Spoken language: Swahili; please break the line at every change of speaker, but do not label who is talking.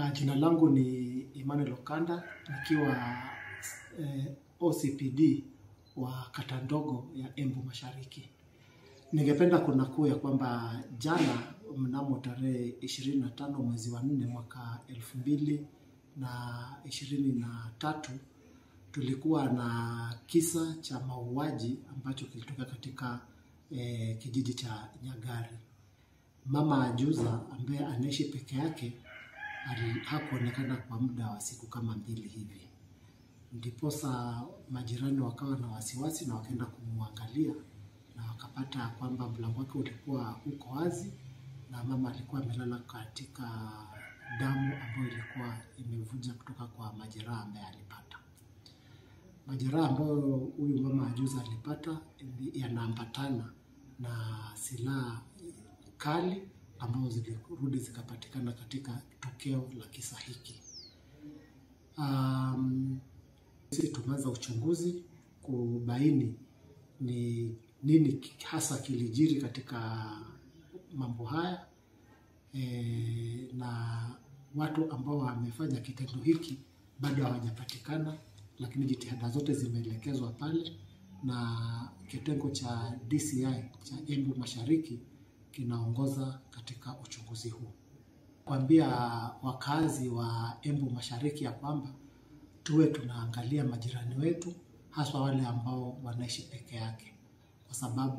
Jina langu ni Emmanuel Okanda, nikiwa OCPD wa kata ndogo ya Embu Mashariki. Ningependa kunakuu ya kwamba jana mnamo tarehe 25 mwezi wa 4 mwaka 2023 tulikuwa na kisa cha mauaji ambacho kilitokea katika kijiji cha Nyagari. Mama Ajuza ambaye anaishi peke yake hakuonekana kwa muda wa siku kama 2 hivi. Ndiposa majirani wakawa na wasiwasi na wakaenda kumwangalia na wakapata kwamba mlango wake ulikuwa uko wazi na mama alikuwa amelala katika damu ambayo ilikuwa imevuja kutoka kwa majeraha ambayo alipata. Majeraha ambayo huyu mama Ajuza alipata yanaambatana na silaha kali ambazo zilirudi zikapatikana katika tokeo la kisa hiki. Sisi tumeanza uchunguzi kubaini ni nini hasa kilijiri katika mambo haya, na watu ambao wamefanya kitendo hiki bado hawajapatikana, lakini jitihada zote zimeelekezwa pale na kitengo cha DCI cha Embu Mashariki kinaongoza katika uchunguzi huu. Kuambia wakazi wa Embu Mashariki ya kwamba tuwe tunaangalia majirani wetu, haswa wale ambao wanaishi peke yake, kwa sababu